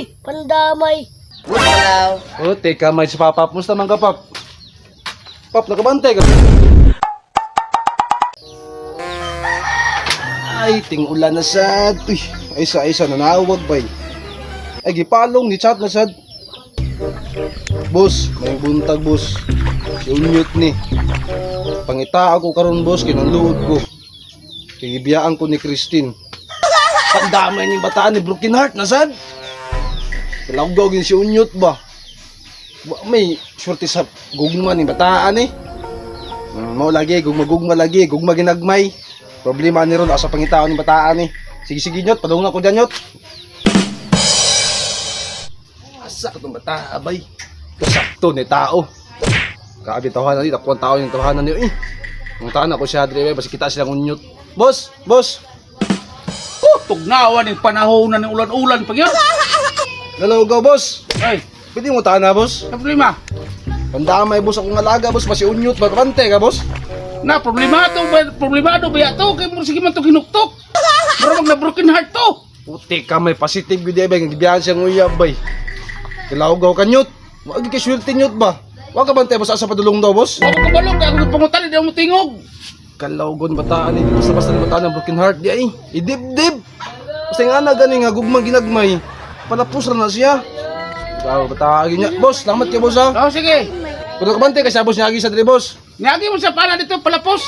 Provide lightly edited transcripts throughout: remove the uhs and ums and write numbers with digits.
Uy, pandamay. Bus palaw. Oh, teka, may si Papa. Musta man ka, Pap? Pap, nakabantay ka. Ay, ting-ulan na sad. Uy, ay sa, ay sa, nanawag bay. Ay, gipalong ni chat na sad. Boss, may buntag, boss. Si Unyot ni. Pangita ako karon, boss, kinanluod ko. Kigibiyaan ko ni Christine. Pandamay ni bataan ni Broken Heart na sad. Kalawgaw gin si Unyot ba? Wa may swerte sa gugma ni bataan eh. Mao lagi gugma-gugma lagi, gugma ginagmay. Problema ni ron asa pangitaon ni bataan eh. Sige sige nyot, padung na ko dyan nyot. Asa ka tong bata abay. Kasakto ni tao. Kaabi tawanan ni, dakuan tao yung tawanan niyo eh. Ang taon ako siya dre basi kita silang unyot. Boss, boss. Oh, tugnawan yung panahon na ng ulan-ulan pag yun. Nalawgaw boss. Ay, Pwede mo taan na boss. na problema. Pandamay boss akong alaga boss, basi unyot ba kabante ka boss? Na problemado ba problemado ba to kay mo sige man to hinuktok. Mura mag na broken heart to. Puti ka may positive gyud bay nga gibiyahan siyang uyab bay. Kilawgaw ka nyot. Wa gyud kay swerte nyot ba? Wa ka bantay boss asa padulong daw boss? Wa ko kabalo kay ako pangutan di mo tingog. Kalawgon bataan ni basta basta ni bataan ang broken heart di ay. Idibdib. Basta nga na gani nga gugmang ginagmay. Palapos ra na siya. Ikaw bataan gyud niya. Boss, salamat kay boss ha. Oh, sige. Pero ka bantay kay sa boss niagi sa diri boss. Niagi mo sa pana dito palapos.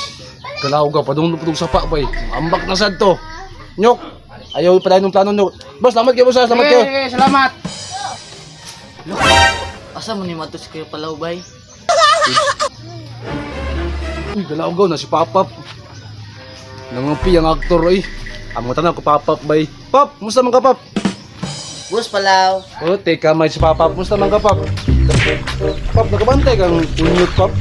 Kalawgaw padulong padung sapa bay. Ambak na sad to. Nyok. Ayaw pa ng plano nyok. Boss, salamat kay boss ha. Salamat Sige, kayo. sige, salamat. Asa mo ni matos kayo palaw bay? Uy, galawgaw na si Papap. Nangampi ang aktor, oy. Ang mga tanang ko, Papap, bay. Pap, musta man ka, Pap? Bus palaw. Oh, teka, may si Papap. Musta man ka, Pap? Pap, nakabantay kang unyot, Pap.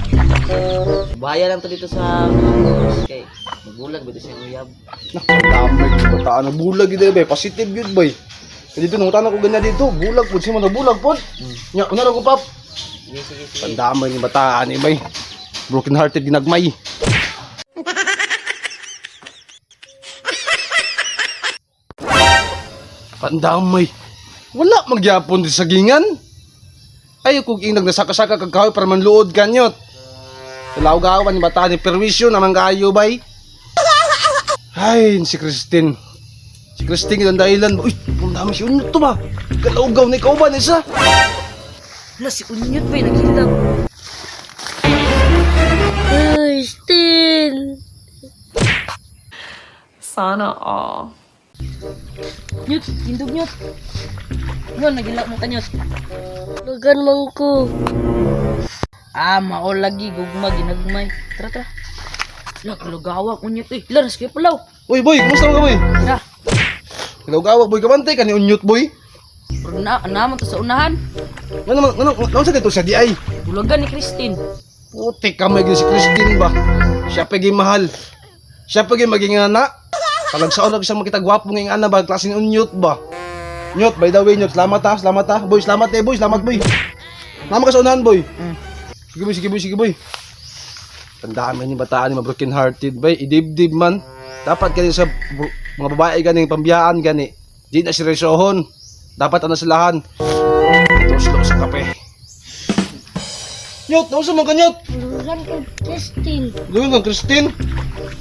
Bahaya lang to dito sa bus kay magulag ba to siyang uyab. Nak, damay ko bataan. Nagbulag yun, bay. Positive yun, bay. Kaya dito, nung ko ganyan dito. Bulag po. Sino nagbulag po? Nya, una ko, Pap. Sige sige sige. Pandamay ni bataan, eh, bay. Broken hearted ginagmay. Pandamay. Wala magyapon di sagingan. Ay, kung inag nasaka-saka kag kahoy para manluod kanyot. Lawgawan ni bataan ni perwisyo naman kayo bay. Ay, si Christine. Si Christine ang dahilan. Uy, pandamay si Unyot to ba? Kalawgaw na ikaw ba na isa? Hala si Unyot bay naghilak. Christine. Sana all. Nyot, tindog nyot. Ngon naghilak mo kanyot. Lagan man ko. Ah, mao lagi gugma ginagmay. Tara tara. Lah kalugawak unyot eh. Laras kayo palaw. Uy, boy, kumusta man ka, boy? Tara. Kalawgaw, boy, kabantay ka ni Unyot, boy. Pero na naman to sa unahan. Nga naman, nga naman, nga sa dito siya di ay. Bulagan ni Christine. Puti ka may si Christine ba? Siya pa gyud mahal. Siya pa gyud maging anak. Talagsaon lang siya makita gwapo ng ana ba, klase ni Unyot ba? Nyot, by the way, Nyot, salamat ha, salamat ha. Boy, salamat eh, boy, salamat boy. Nama ka sa unahan, boy. Sige boy, sige boy, sige boy. Tandaan mo ni bataan ni broken hearted bay, idibdib man. Dapat gani sa mga babae ganing pambiyaan gani. Di na seryosohon. Dapat ano silahan. Tuslo sa kape. Nyot, nausa man ka Nyot? Lagan ko, Christine. Gawin kang Christine.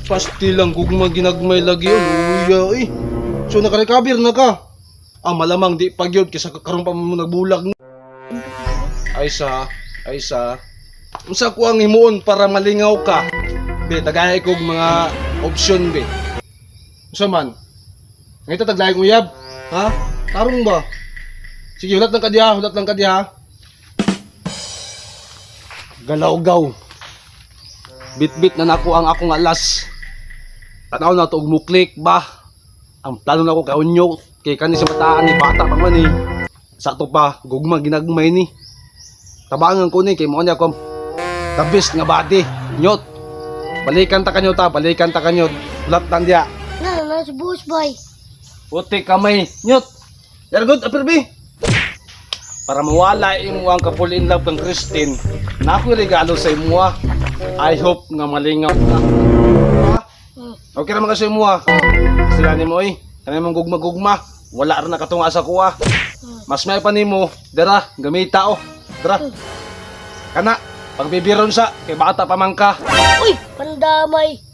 Pasti lang gugma ginagmay lagi yun. Uya eh. So nakarecover na ka. Ah, malamang di pag yun kaysa karon pa mo nagbulag. Ay sa, ay sa. Unsa ko ang himuon para malingaw ka? Be, tagay kog mga option be. Unsa man? Ngita taglaing uyab. Ha? Tarong ba? Sige, hulat lang ka diha, hulat lang ka diha. Galaw-gaw. Bitbit na nako ang akong alas. Tanaw na to og muklik ba. Ang plano nako kay unyo kay kani sa bataan ni bata pa man eh. Sakto pa gugma ginagmay ni. Tabangan ko ni kay mo niya ako ang the best nga body. Nyot. Balikan ta kanyo ta, balikan ta kanyo. Ulat lang diya. Na, na, si boss boy. Puti kamay. Nyot. You're good, Upper B. Para mawala imo ang kapul in love kang Christine, na ako'y regalo sa imuha. I hope nga malingaw ka. Ha? Okay naman kasi imuha. Sila ni mo eh. Kanay mong gugma-gugma. Wala ra nakatunga sa kuha. Mas may pa nimo, dira, gamita oh. Dira. Kana, pangbibiron sa kay bata pa man ka. Uy, pandamay.